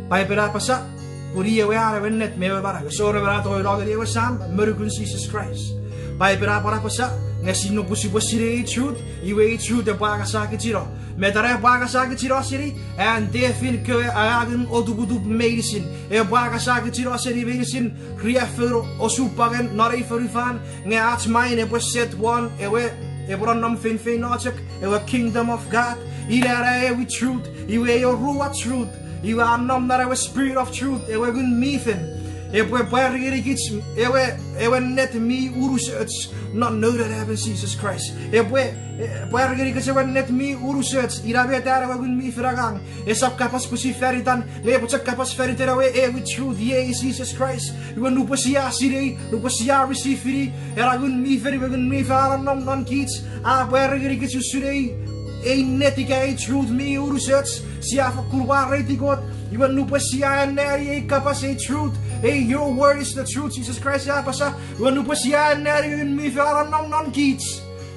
Paipen a apasa pun i ewe an, ewe ennet me ewe manau. Ese wor emon a tongei no ngeni ewe Sam me nukun Jises Kraist. Paipen a pwan apasa, nge si nupwen sipwe sinei ei truth, iwe ei truth epwe angasakichino. Met ena epwe angasakichino seni? An tefin kewe angangen otuputup meinisin. Epwe angasakichino seni meinisin riaffou osupangen non ei fonufan, nge ach mind epwe set won ewe, epwe nonnom feinfeino chok, ewe kingdom of God. Ina ena ewe truth, iwe ei oruan truth, iwe a nom non ewe spirit of truth, ewe Ngun mi Fel. Epwe pwari ngenikich ewe, ewe ennet mi unusoch non Noun Anaemon Jises Kraist. Epwe, e, pwari ngenikich ewe ennet mi unusoch, ina met an ewe Ngun mi Fel a angang. Esap kapas pwe si fan itan, nge epwe chok kapas fan iten ewe, ewe truth, iei Jises Kraist. Iwe nupwen sia sinei, nupwen sia receive-ini ena Ngun mi Fel, iwe Ngun mi Fel a nonnom non kich, a pwari ngenikich usun ei, ei ennet ika ei truth mi unusoch, sia fokkun mwareiti Kot. Iwe nupwen sia anneani ei kapas, ei truth, ei your word is the truth, Jises Kraist a apasa, iwe nupwen sia anneani Ngun mi Fel a nonnom non kich,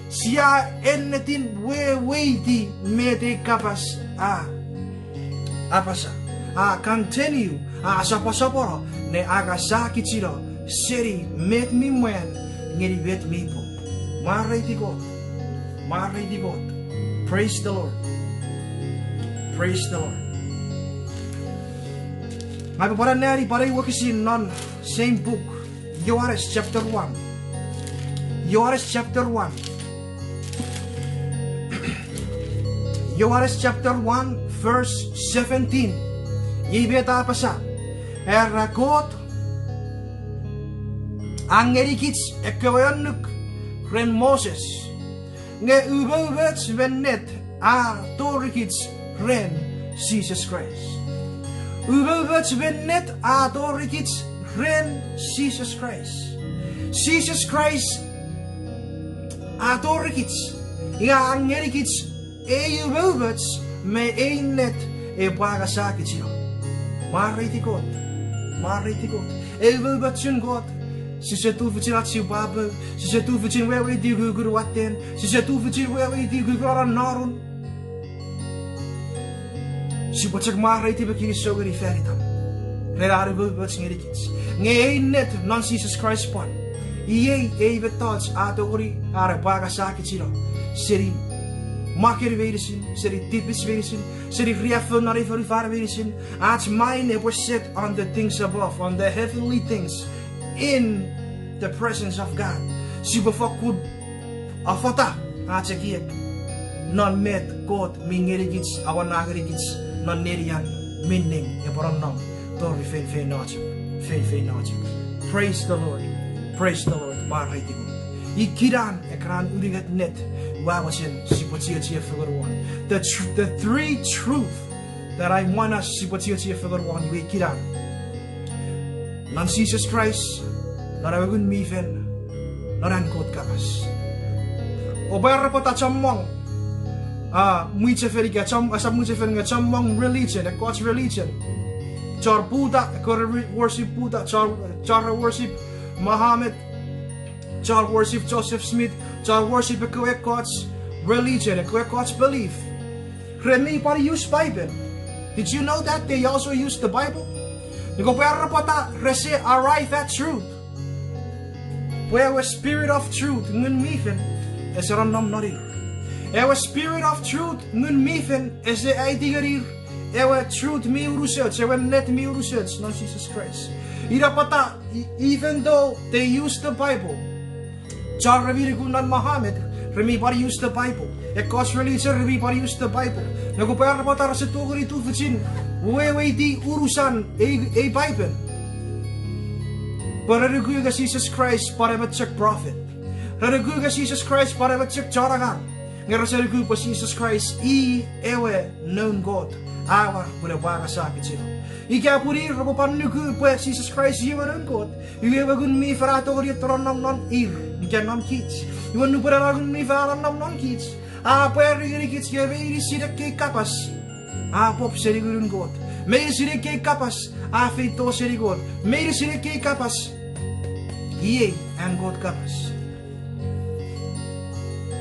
sia ennetin weweiti met ei kapas a apasa, a continue, a soposopono ne angasakichino seni met mi mwan ngeni met mi pung. Mwareiti Kot. Mwareiti Kot. Praise the Lord. Praise the Lord. Ngang upwe pwan anneani pwan ei wokisin non same book, Johannes chapter one. Johannes chapter one. Johannes chapter one, verse seventeen. Iei met a apasa. Era Kot a ngenikich ekkewe annuk ren Moses, nge umoumoch me ennet a torikich ren Jises Kraist. Umoumoch me ennet a torikich ren Jises Kraist. Jises Kraist a torikich, ika a ngenikich ei umoumoch me ei ennet epwe angasakichino. Mwareiti Kot. Mwareiti Kot. Ei umoumochun Kot. Sise tufichin ach sipwe apou, sise tufichin weweiti ukukun watten, sise tufichin weweiti ukukun nonun. Sipwe chok mwareiti me kinisou ngeni fan itan ren an umoumoch ngenikich. Nge ei ennet non Jises Kraist pwan, iei ei mettoch a tongeni an epwe angasakichino seni mwaken meinisin, seni tipis meinisin, seni riaffou non ei fonufan meinisin. Ach mind epwe set on the things above, on the heavenly things in the presence of God. Sipwe fokkun afata ach ekiek non met Kot mi ngenikich, a awora ngenikich non nenian mi ning epwe nonnom tori feinfeino chok, feinfeino chok. Praise the Lord. Praise the Lord. Mwareiti Kot. Ikenai ekkena unungat ennet ua mochen sipwe chiechi fengen won. The tr-, the three truth that I want us sipwe chiechi fengen won iwe ikenai. Non Jises Kraist, non ewe Ngun mi Fel, non an Kot kapas. Oupwe era pwata chommong, a, mwichefen ika chom-, esap mwichefen nge chommong religion, ekkoch religion. Chon Buddha, ekkewe re-, worship Buddha, chon, chon re worship Muhammad, chon worship Joseph Smith, chon worship ekkewe ekkoch religion, ekkewe ekkoch belief. Re mi pwan use Bible. Did you know that they also use the Bible? Nge oupwe era pwata rese arrive at truth. Pwe ewe Spirit of Truth, Ngun mi Fel, ese nonnom non ir. Ewe Spirit of Truth, Ngun mi Fel, ese aiti ngenir ewe truth mi unusoch, ewe ennet mi unusoch non Jises Kraist. Ina pwata, e-, even though they use the Bible, chon re mi nuku non Muhammad, re mi pwan use the Bible. Ekkoch religion re mi pwan use the Bible. Nge oupwe era pwata rese tongeni tufichin weweiti unusan ei, ei Bible. Pwe re nuku nge Jises Kraist pwan emon chok prophet. Re nuku nge Jises Kraist pwan emon chok chon angang. Nge rese nuku pwe Jises Kraist i ewe Noun Kot, a war pwe epwe angasakichino. Ika pun ir repwe pwan nuku pwe Jises Kraist i ewe Noun Kot, iwe ewe Ngun mi Fel a tongeni tonong non ir ika non kich. Iwe nupwen ena Ngun mi Fel a nonnom non kich, a pwari ngenikich nge meinisin ekkei kapas a pop seni Ngunun Kot. Meinisin ekkei kapas a feito seni Kot. Meinisin ekkei kapas iei an Kot kapas.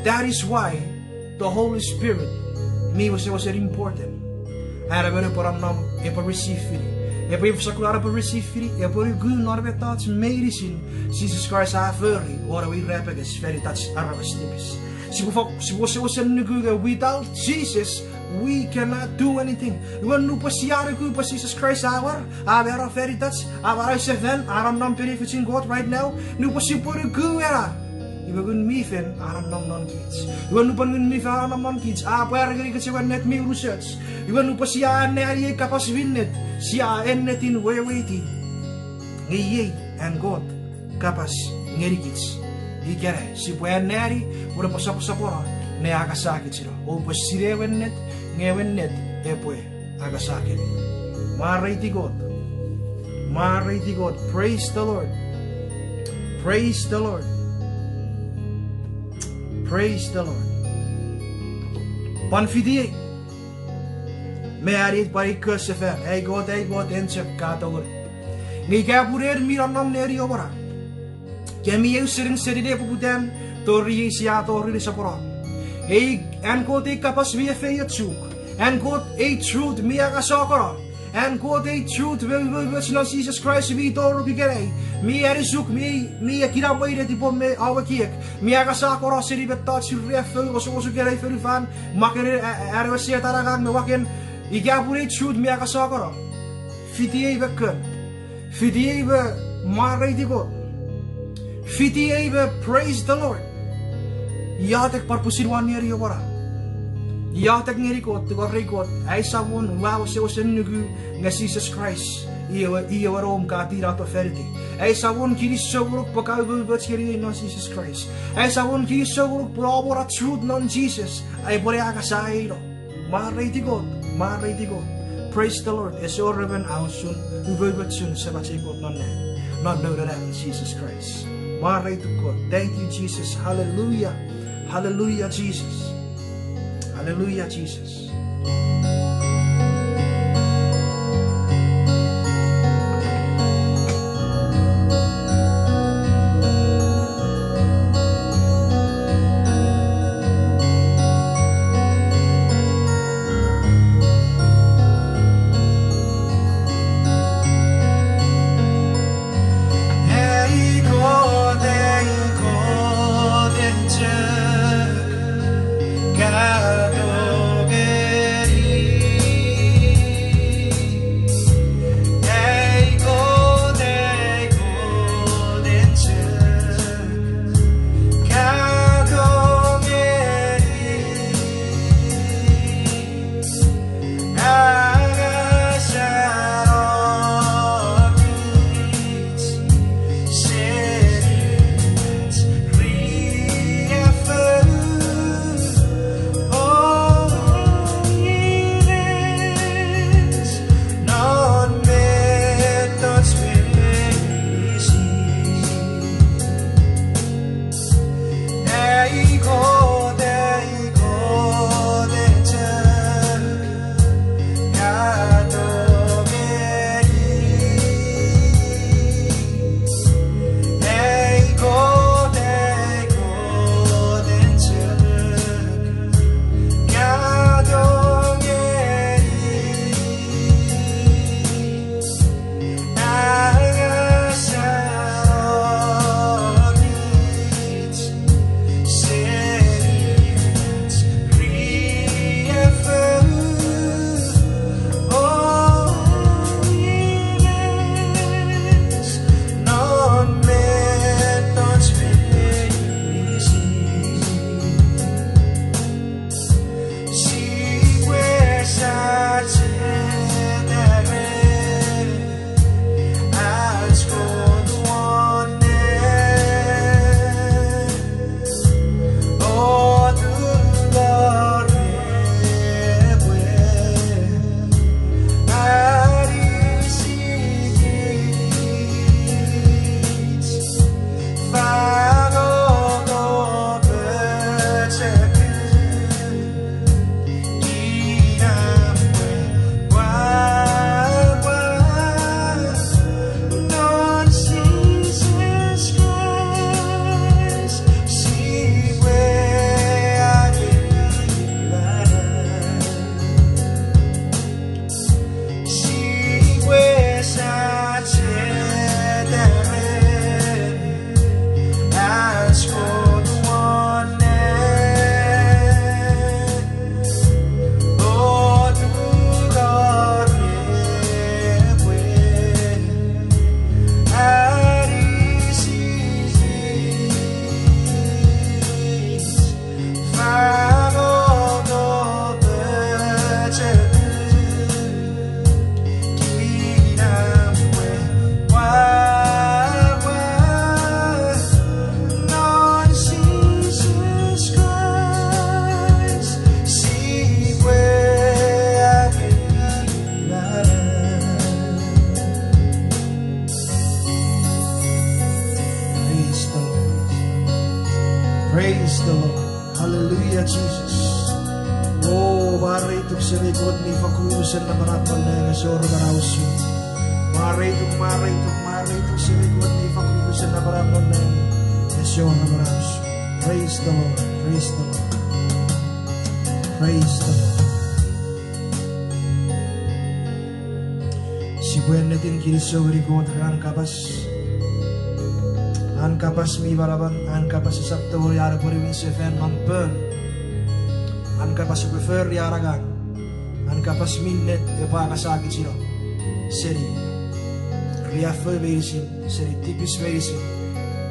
That is why the Holy Spirit mi wesewesen important. An emon epwe nonnom, epwe receive-ini. Epwe sokkun an epwe receive-ini, epwe nuku non mettoch meinisin Jises Kraist a fori won ewe irapenges fan itach aramas tipis. Sipwe fo-, sipwe wesewesen nuku nge without Jesus, we cannot do anything. Iwe nupwen sia nuku pwe Jises Kraist a war, a mano fan itach, a manau sefan, a nonnom penifichin Kot right now, nupwen sipwe nuku ena, iwe Ngun mi Fel a nonnom non kich. Iwe nupwen Ngun mi Fel a nonnom non kich, a pwar ngeni kich ewe ennet mi unusoch. Iwe nupwen sia anneani ei kapas mi ennet, sia ennetin weweiti nge iei an Kot kapas ngenikich. Ikenai sipwe anneani pwe epwe soposopono ne angasakicheno. Oupwe sinei ewe ennet, nge ewe ennet epwe angasakemi. Mwareiti Kot. Mwareiti Kot. Praise the Lord. Praise the Lord. Praise the Lord. Pwan fitiei me ani pwan ekkoch sefan, ai Kot, ai Kot, en chok ka tongeni. Nge ika pun en mi nonnom neni omw na, ke mi eu sening seni nepoputan tori ei sia tori nesoponon. Ei, an Kot ei kapas mi efeiochuk. An Kot ei truth mi angasakono. An Kot ei truth me umoumoch non Jises Kraist mi toruk ikenai. Mi anisuk, mi, mi ekinamwe netipom me om ekiek. Mi angasakono seni mettoch riaffou, osukosuk ikenai fonufan, mwaken, a, a, an ewe Setan angang me mwaken. Ika pun ei truth mi angasakono, fitiei me kon. Fitiei me mwareiti Kot. Fitiei me praise the Lord. Iotek pwan pwisin wan neni omw na. Iotek ngeni Kot, tingorei Kot, ai Samon, ua wesewesen nuku nge Jises Kraist i ewe, i ewe noum ka tinato fanitei. Ai Samon, kinisou ngonuk pwe ka umoumoch ngeniei non Jises Kraist. Ai Samon, kinisou ngonuk pwe omw na truth non Jises, ai pwe ne angasaeino. Mwareiti Kot, mwareiti Kot. Praise the Lord. Ese wor emon a usun umoumochun Semach ei Kot non nang, non Noun Anaemon Jises Kraist. Mwareiti Kot. Thank you, Jesus. Hallelujah. Hallelujah, Jesus. Hallelujah, Jesus. Ei Kot, ei Kot, en chok katon ngeni. Hallelujah, Jesus. O, mwareituk Semei Kot mi fakkun unusen napanap non nang, ese wor manau usun. Mwareituk, mwareituk, mwareituk Semei Kot mi fakkun unusen napanap non nang, ese wor manau usun. Praise the Lord, praise the Lord, praise the Lord. Sipwe ennetin kinisou ngeni Kot ren an kapas. An kapas mi manaman, an kapas esap tongeni an epwe niwin sefan non pon. An kapas epwe fori an angang. An kapas mi ennet epwe angasakichino seni riaffou meinisin, seni tipis meinisin,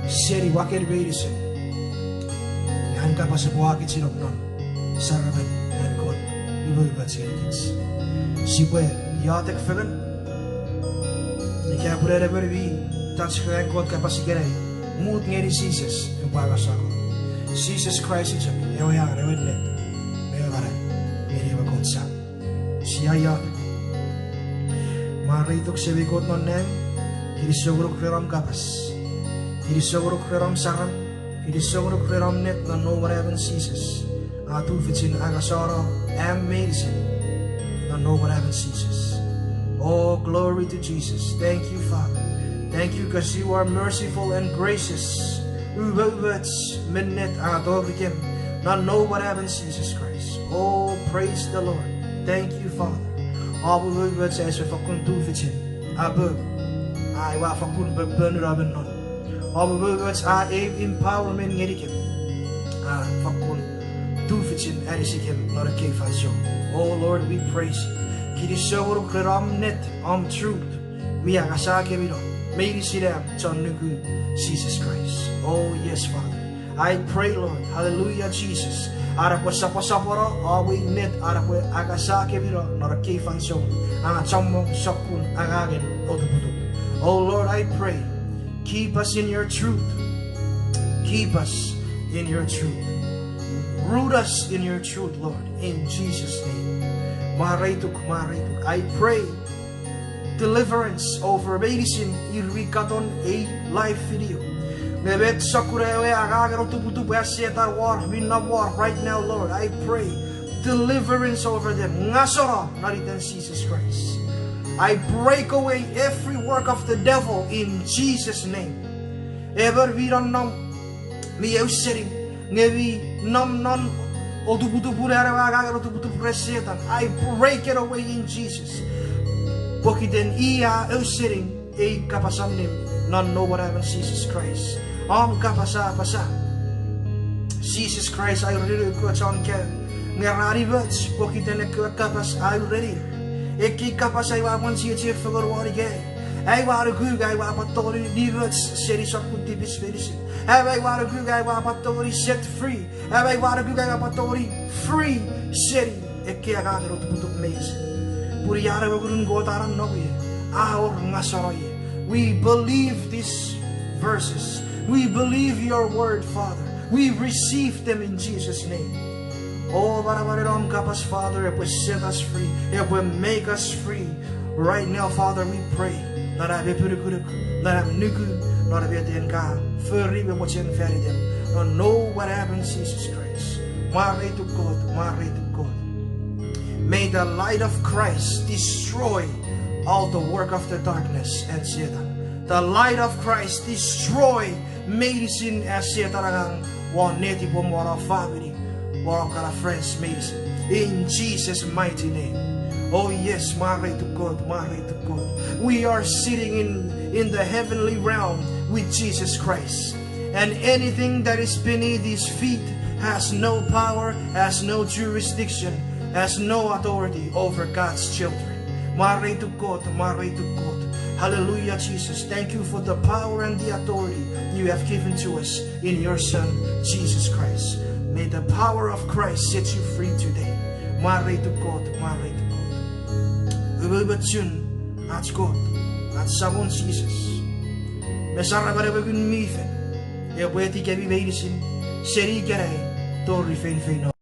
seni waken meinisin. An kapas epwe akichino non saramen an Kot umoumoch ngenikich. Sipwe iotek fengen. Ika pwe en emon mi touch ren an Kot kapas ikenai, mut ngeni Jises epwe angasa Kot. Jises Kraist chok ewe an, ewe ennet, me ewe manau, ngeni ewe Kot Sam. Sia iotek. Mwareituk Semei Kot non nang, kinisou ngonuk ren om kapas. Kinisou ngonuk ren om saram. Kinisou ngonuk ren om ennet non noum we mwan Jises. A tufichin angasano am meinisin non noum we mwan Jises. Oh, glory to Jesus. Thank you, Father. Thank you 'cause you are merciful and gracious. Umoumoch me ennet a torikem non noum we mwan Jises Kraist. Oh, praise the Lord. Thank you, Father. Om umoumoch ese fakkun tufichin apou, a ua fakkun poponuno me non. Om umoumoch a eu empowerment ngenikem, a fakkun tufichin anisikem non ekkei fansoun. Oh Lord, we praise you. Kinisou ngonuk ren om ennet, om truth mi angasakemino meinisin am chon nuku Jises Kraist. Oh yes, Father. I pray, Lord, hallelujah, Jesus, an epwe soposopono om we ennet, an epwe angasakemino non ekkei fansoun, a chommong sokkun angangen otuputup. Oh Lord, I pray, keep us in your truth. Keep us in your truth. Root us in your truth, Lord, in Jesus' name. Mwareituk, mwareituk. I pray deliverance over meinisin ir mi katon ei live video. Nge met sokkun ewe angangen otuputup a Setan wor mi nom wor right now, Lord, I pray deliverance over them. Ngaseno non iten Jises Kraist. I break away every work of the devil in Jesus' name. Emon mi nonnom, mi ausening, nge mi nom non otuputupun an ewe angangen otuputup ren Setan, I break it away in Jesus. Pokiten i a ausening ei kapas allim non noum we mwan Jises Kraist. Om kapas a apasa, Jises Kraist a ureni ekkewe chon kaeo nge ra nimoch pokiten ekkewe kapas a urenir. Ekkei kapas aua pwan chiechi fengen won ikei. Aua nuku nge aua pwan tongeni nimoch seni sokkun tipis meinisin. Am aua nuku nge aua pwan tongeni set free. Am aua nuku nge aua pwan tongeni free seni ekkei angangen otuputup meinisin. Pun ia ewe ngunun Kot a nonnom ie, a wor ngaseno ie. We believe these verses. We believe your word, Father. We receive them in Jesus' name. O manamanen om kapas, Father, epwe set us free, epwe make us free. Right now, Father, we pray non am epinukunuk, non am nuku, non am eten ka fori me mochen fan item, non noum we mwan Jises Kraist. Mwareituk Kot, mwareituk Kot. May the light of Christ destroy all the work of the darkness and Satan. The light of Christ destroy meinisin an Setan angang won netipom, won om famini, won om kana friends meinisin. In Jesus' mighty name. Oh yes, mwareituk Kot, mwareituk Kot. We are sitting in, in the heavenly realm with Jesus Christ. And anything that is beneath his feet has no power, has no jurisdiction, has no authority over God's children. Mwareituk Kot, mwareituk Kot. Hallelujah, Jesus. Thank you for the power and the authority you have given to us in your Son, Jesus Christ. May the power of Christ set you free today. Mwareituk Kot, mwareituk Kot. Umoumochun ach Kot, ach Samon Jises, me saramen ewe Ngun mi Fel, epwe etikemi meinisin seni ikenai tori feinfeino.